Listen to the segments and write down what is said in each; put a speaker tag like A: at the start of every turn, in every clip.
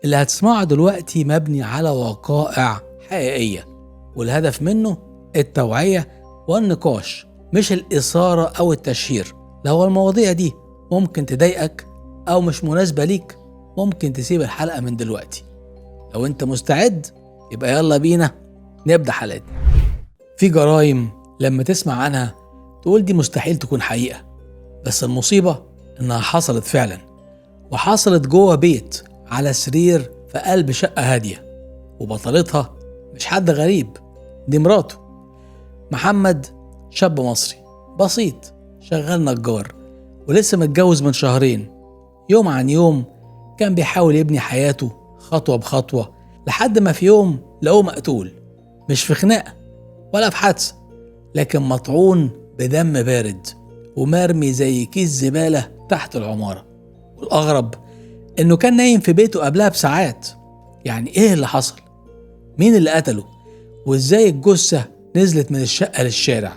A: اللي هتسمعه دلوقتي مبني على وقائع حقيقية، والهدف منه التوعية والنقاش، مش الإثارة أو التشهير. لو المواضيع دي ممكن تضايقك أو مش مناسبة ليك، ممكن تسيب الحلقة من دلوقتي. لو أنت مستعد يبقى يلا بينا نبدأ حلقتنا. في جرائم لما تسمع عنها تقول دي مستحيل تكون حقيقة، بس المصيبة إنها حصلت فعلا، وحصلت جوه بيت على سرير في قلب شقة هادية، وبطلتها مش حد غريب، دي مراته. محمد شاب مصري بسيط، شغال نجار ولسه متجوز من شهرين. يوم عن يوم كان بيحاول يبني حياته خطوة بخطوة، لحد ما في يوم لقوه مقتول، مش في خناقة ولا في حادثة، لكن مطعون بدم بارد ومرمي زي كيس زبالة تحت العمارة. والأغرب إنه كان نايم في بيته قبلها بساعات. يعني إيه اللي حصل؟ مين اللي قتله؟ وإزاي الجثة نزلت من الشقة للشارع؟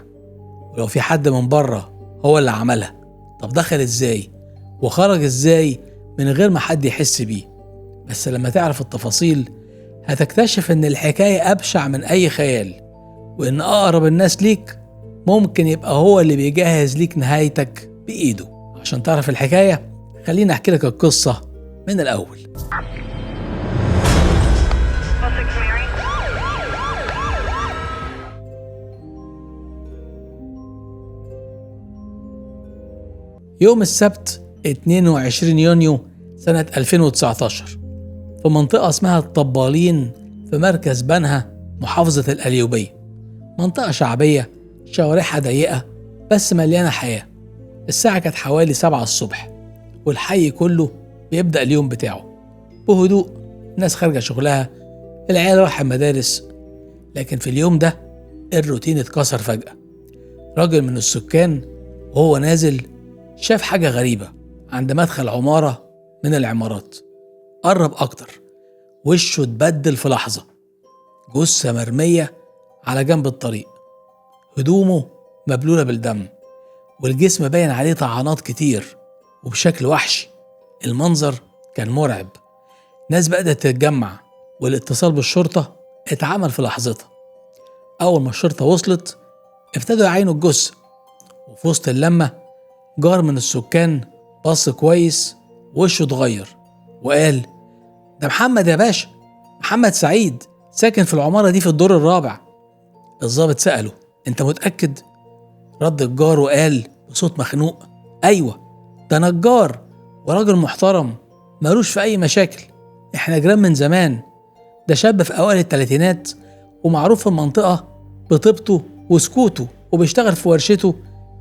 A: ولو في حد من بره هو اللي عملها، طب دخل إزاي وخرج إزاي من غير ما حد يحس بيه؟ بس لما تعرف التفاصيل هتكتشف إن الحكاية أبشع من أي خيال، وإن أقرب الناس ليك ممكن يبقى هو اللي بيجهز ليك نهايتك بإيده. عشان تعرف الحكاية خليني أحكي لك القصة من الأول. يوم السبت 22 يونيو سنة 2019، في منطقة اسمها الطبالين في مركز بنها، محافظة القليوبية. منطقة شعبية، شوارعها ضيقة بس مليانة حياة. الساعة كانت حوالي 7 الصبح، والحي كله بيبدأ اليوم بتاعه بهدوء، الناس خارجة شغلها، العيال رايحة المدارس. لكن في اليوم ده الروتين اتكسر فجأة. راجل من السكان وهو نازل شاف حاجة غريبة عند مدخل عمارة من العمارات. قرب أكتر، وشه اتبدل في لحظة. جثة مرمية على جنب الطريق، هدومه مبلولة بالدم، والجسم باين عليه طعنات كتير وبشكل وحشي. المنظر كان مرعب. ناس بدأت تتجمع، والاتصال بالشرطة اتعمل في لحظتها. أول ما الشرطة وصلت ابتدوا يعاينوا الجثة، وفي وسط اللمة جار من السكان بص كويس، وشه اتغير وقال: ده محمد يا باشا، محمد سعيد، ساكن في العمارة دي في الدور الرابع. الضابط سأله: انت متأكد؟ رد الجار وقال بصوت مخنوق: ايوه، ده نجار وراجل محترم، مالوش في اي مشاكل، احنا جيران من زمان، ده شاب في اوائل الثلاثينات ومعروف في المنطقة بطيبته وسكوته، وبيشتغل في ورشته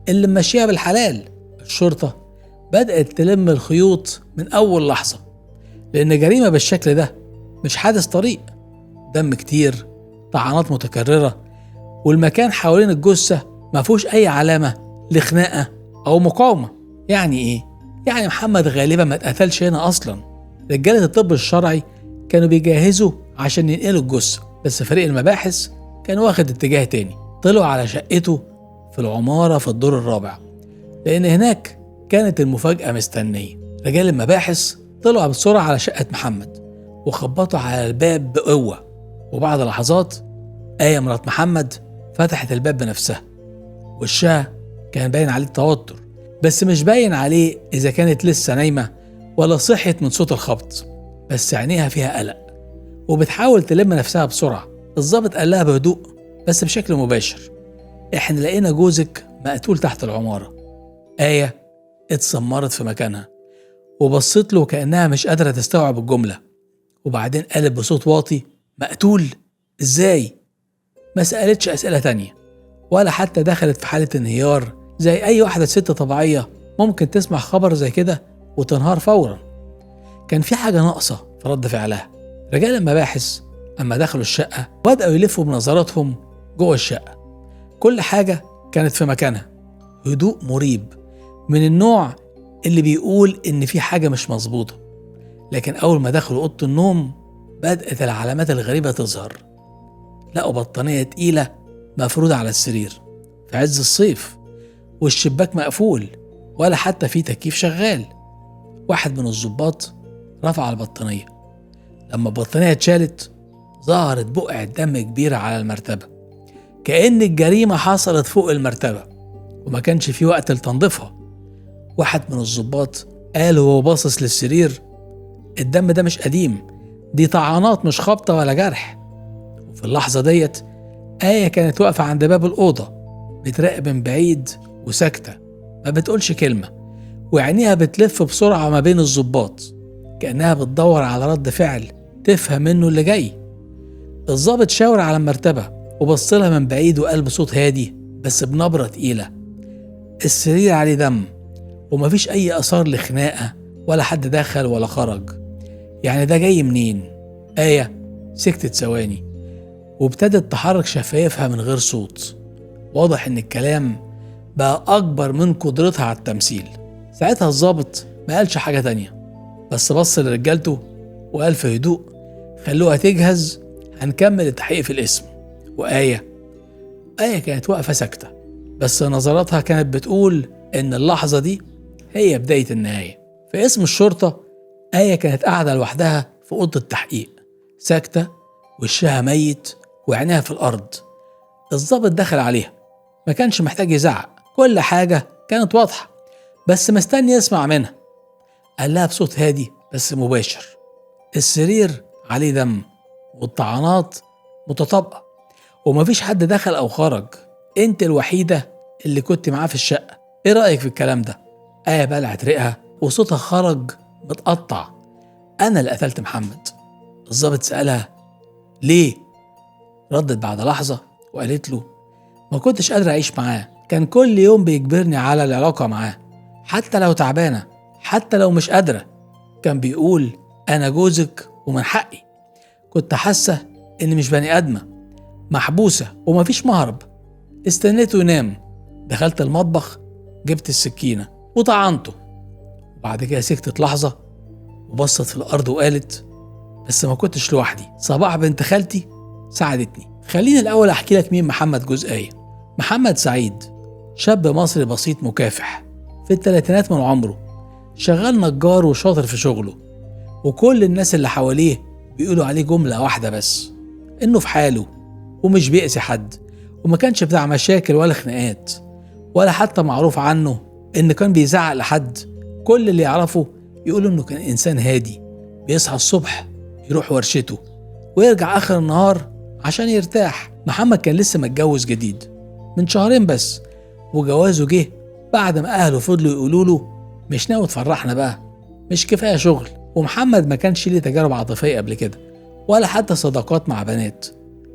A: اللي ماشيها بالحلال. الشرطة بدأت تلم الخيوط من أول لحظة، لأن جريمة بالشكل ده مش حادث طريق، دم كتير، طعنات متكررة، والمكان حوالين الجثة ما فيهوش أي علامة لخناقة أو مقاومة. يعني إيه؟ يعني محمد غالبا ما اتقتلش هنا أصلا. رجالة الطب الشرعي كانوا بيجهزوا عشان ينقلوا الجثة، بس فريق المباحث كان واخد اتجاه تاني. طلعوا على شقته في العمارة في الدور الرابع، لأن هناك كانت المفاجأة مستنية. رجال المباحث طلعوا بسرعة على شقة محمد وخبطوا على الباب بقوة، وبعد لحظات آية مرات محمد فتحت الباب بنفسها. وشها كان باين عليه التوتر، بس مش باين عليه إذا كانت لسه نايمة ولا صحيت من صوت الخبط، بس عينيها فيها قلق وبتحاول تلم نفسها بسرعة. الضابط قال لها بهدوء بس بشكل مباشر: احنا لقينا جوزك مقتول تحت العمارة. آية اتسمرت في مكانها وبصت له كأنها مش قادرة تستوعب الجملة، وبعدين قالت بصوت واطي: مقتول؟ ازاي؟ ما سألتش أسئلة تانية ولا حتى دخلت في حالة انهيار زي أي واحدة ست طبيعية ممكن تسمع خبر زي كده وتنهار فورا. كان في حاجة ناقصة في رد فعلها. رجال المباحث أما دخلوا الشقة بدأوا يلفوا بنظراتهم جوه الشقة. كل حاجة كانت في مكانها، هدوء مريب من النوع اللي بيقول إن في حاجة مش مظبوطة. لكن أول ما دخلوا أوضة النوم بدأت العلامات الغريبة تظهر. لقوا بطانية تقيلة مفرودة على السرير في عز الصيف، والشباك مقفول ولا حتى في تكييف شغال. واحد من الضباط رفع البطانية، لما البطانية اتشالت ظهرت بقعة دم كبيرة على المرتبة، كأن الجريمة حصلت فوق المرتبة وما كانش في وقت لتنظيفها. واحد من الضباط قال وهو باصص للسرير: الدم ده مش قديم، دي طعنات مش خبطة ولا جرح. وفي اللحظة ديت آية كانت واقفة عند باب الأوضة بتراقب من بعيد وساكتة، ما بتقولش كلمة، وعينيها بتلف بسرعة ما بين الضباط كأنها بتدور على رد فعل تفهم منه اللي جاي. الضابط شاور على المرتبة وبصلها من بعيد وقال بصوت هادي بس بنبرة تقيلة: السرير عليه دم ومفيش أي آثار لخناقة ولا حد دخل ولا خرج، يعني ده جاي منين؟ آية سكتت ثواني وابتدت تحرك شفايفها من غير صوت، واضح إن الكلام بقى أكبر من قدرتها على التمثيل. ساعتها الضابط ما قالش حاجة تانية، بس بص لرجالته وقال في هدوء: خلوها تجهز، هنكمل التحقيق في الاسم. وآية كانت واقفة ساكتة، بس نظراتها كانت بتقول إن اللحظة دي هي بداية النهاية. في اسم الشرطة آية كانت قاعدة لوحدها في أوضة التحقيق، ساكتة، وشها ميت وعينيها في الأرض. الضابط دخل عليها، ما كانش محتاج يزعق، كل حاجة كانت واضحة، بس مستني يسمع منها. قال لها بصوت هادي بس مباشر: السرير عليه دم والطعنات متطابقة ومفيش حد دخل أو خرج، أنت الوحيدة اللي كنت معاه في الشقة، إيه رأيك في الكلام ده؟ آية بلعت ريقها وصوتها خرج متقطع: أنا اللي قتلت محمد. الضابط سألها: ليه؟ ردت بعد لحظة وقالت له: ما كنتش قادرة أعيش معاه، كان كل يوم بيجبرني على العلاقة معاه، حتى لو تعبانة، حتى لو مش قادرة، كان بيقول أنا جوزك ومن حقي. كنت حاسة إني مش بني آدمة، محبوسة ومفيش مهرب. استنيته ينام، دخلت المطبخ، جبت السكينة وطعنته. وبعد كده سكتت لحظة وبصت في الأرض وقالت: بس ما كنتش لوحدي، صباح بنت خالتي ساعدتني. خليني الأول أحكي لك مين محمد جوز آية. محمد سعيد شاب مصري بسيط مكافح في الثلاثينات من عمره، شغال نجار وشاطر في شغله، وكل الناس اللي حواليه بيقولوا عليه جملة واحدة بس، إنه في حاله ومش بيأذي حد، وما كانش بتاع مشاكل ولا خناقات، ولا حتى معروف عنه إن كان بيزعق لحد. كل اللي يعرفه يقولوا إنه كان إنسان هادي، بيصحى الصبح يروح ورشته ويرجع آخر النهار عشان يرتاح. محمد كان لسه متجوز جديد من شهرين بس، وجوازه جه بعد ما أهله فضلوا يقولوا له مش ناوي تفرحنا بقى، مش كفاية شغل. ومحمد ما كانش ليه تجارب عاطفية قبل كده ولا حتى صداقات مع بنات،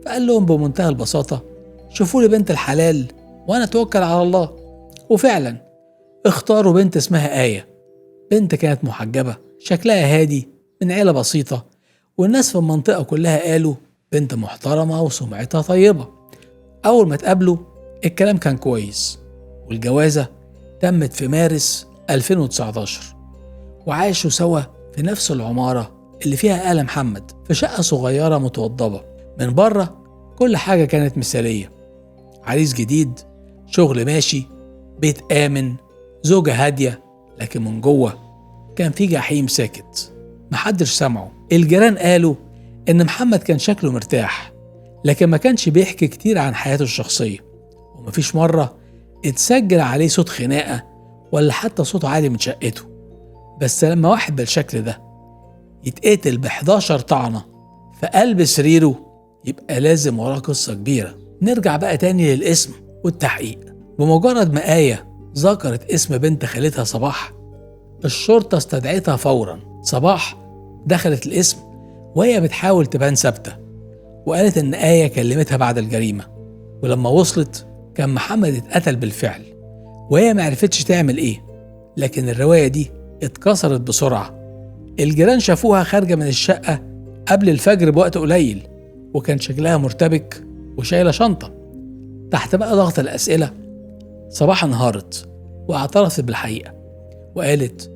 A: فقال لهم بمنتهى البساطة: شوفوا لي بنت الحلال وأنا أتوكل على الله. وفعلا اختاروا بنت اسمها آية، بنت كانت محجبة، شكلها هادي، من عيلة بسيطة، والناس في المنطقة كلها قالوا بنت محترمة وسمعتها طيبة. أول ما تقابلوا الكلام كان كويس، والجوازة تمت في مارس 2019، وعاشوا سوا في نفس العمارة اللي فيها آل محمد، في شقة صغيرة متوضبة. من بره كل حاجة كانت مثالية، عريس جديد، شغل ماشي، بيت آمن، زوجة هادية، لكن من جوه كان في جحيم ساكت محدش سمعه. الجيران قالوا إن محمد كان شكله مرتاح، لكن ما كانش بيحكي كتير عن حياته الشخصية، ومفيش مرة اتسجل عليه صوت خناقة ولا حتى صوت عالي من شقته. بس لما واحد بالشكل ده يتقتل ب11 طعنة في قلب سريره، يبقى لازم وراه قصة كبيرة. نرجع بقى تاني للاسم والتحقيق. بمجرد ما آية ذكرت اسم بنت خالتها صباح، الشرطة استدعتها فورا. صباح دخلت الاسم وهي بتحاول تبان ثابتة، وقالت إن آية كلمتها بعد الجريمة، ولما وصلت كان محمد اتقتل بالفعل، وهي معرفتش تعمل إيه. لكن الرواية دي اتكسرت بسرعة. الجيران شافوها خارجة من الشقة قبل الفجر بوقت قليل، وكان شكلها مرتبك وشايلة شنطة. تحت بقى ضغط الأسئلة صباح انهارت واعترفت بالحقيقة وقالت: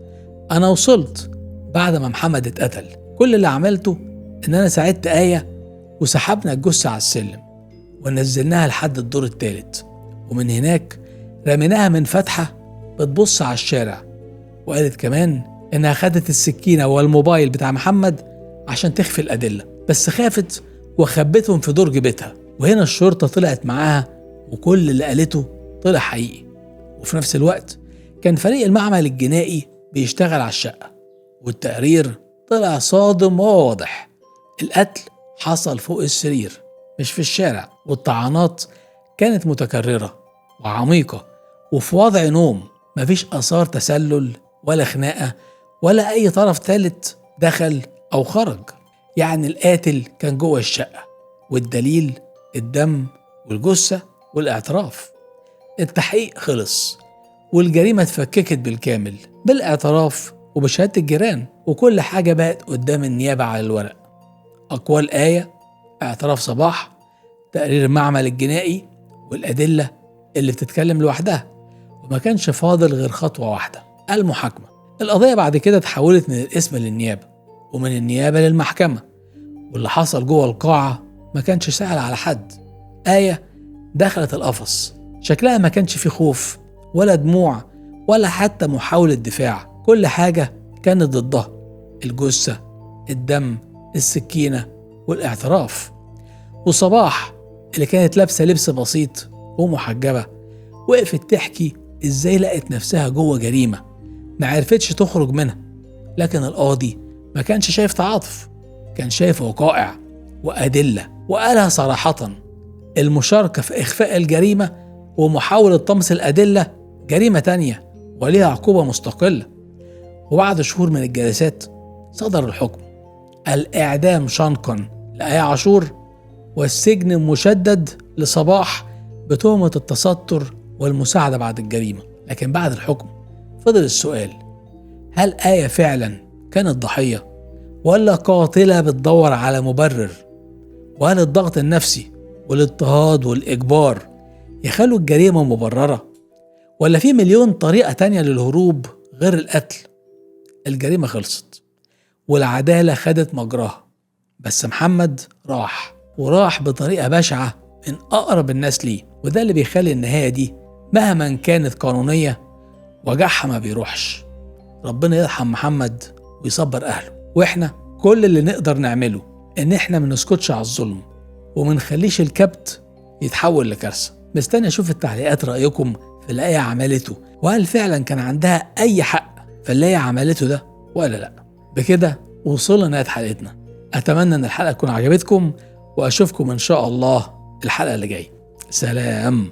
A: أنا وصلت بعد ما محمد اتقتل، كل اللي عملته إن أنا ساعدت آية وسحبنا الجثة على السلم ونزلناها لحد الدور الثالث، ومن هناك رميناها من فتحة بتبص على الشارع. وقالت كمان إنها خدت السكينة والموبايل بتاع محمد عشان تخفي الأدلة، بس خافت وخبتهم في درج بيتها. وهنا الشرطة طلعت معاها وكل اللي قالته طلع حقيقي. وفي نفس الوقت كان فريق المعمل الجنائي بيشتغل على الشقة، والتقرير طلع صادم وواضح. القتل حصل فوق السرير مش في الشارع، والطعنات كانت متكررة وعميقة وفي وضع نوم، مفيش آثار تسلل ولا خناقة ولا أي طرف ثالث دخل أو خرج. يعني القاتل كان جوه الشقة، والدليل الدم والجثة والاعتراف. التحقيق خلص والجريمة اتفككت بالكامل بالاعتراف وبشهادة الجيران، وكل حاجة بقت قدام النيابة على الورق. أقوال آية، اعتراف صباح، تقرير المعمل الجنائي، والأدلة اللي بتتكلم لوحدها. وما كانش فاضل غير خطوة واحدة، المحاكمة. القضية بعد كده اتحولت من الاسم للنيابة ومن النيابة للمحكمة، واللي حصل جوه القاعة ما كانش سهل على حد. آية دخلت القفص، شكلها ما كانش فيه خوف ولا دموع ولا حتى محاولة دفاع، كل حاجة كانت ضدها، الجثة، الدم، السكينة، والاعتراف. وصباح اللي كانت لابسة لبس بسيط ومحجبة وقفت تحكي ازاي لقت نفسها جوه جريمة ما عرفتش تخرج منها. لكن القاضي ما كانش شايف تعاطف، كان شايف وقائع وأدلة، وقالها صراحة: المشاركة في إخفاء الجريمة ومحاولة طمس الأدلة جريمة تانية وليها عقوبة مستقلة. وبعد شهور من الجلسات صدر الحكم: الإعدام شنقا لآية عاشور، والسجن المشدد لصباح بتهمة التستر والمساعدة بعد الجريمة. لكن بعد الحكم فضل السؤال: هل آية فعلا كانت ضحية ولا قاتلة بتدور على مبرر؟ وهل الضغط النفسي والاضطهاد والإجبار يخلوا الجريمة مبررة، ولا في مليون طريقة تانية للهروب غير القتل؟ الجريمة خلصت والعدالة خدت مجراها، بس محمد راح، وراح بطريقة بشعة من أقرب الناس ليه. وده اللي بيخلي النهاية دي مهما كانت قانونية وجعها ما بيروحش. ربنا يرحم محمد ويصبر أهله. وإحنا كل اللي نقدر نعمله إن إحنا ما نسكتش على الظلم وما نخليش الكبت يتحول لكارثة. مستني أشوف التعليقات رأيكم في اللي آية عملته، وهل فعلا كان عندها أي حق في اللي هي عملته ده ولا لأ. بكده وصلنا لنهاية حلقتنا. أتمنى إن الحلقة تكون عجبتكم، وأشوفكم إن شاء الله الحلقة اللي جاية. سلام.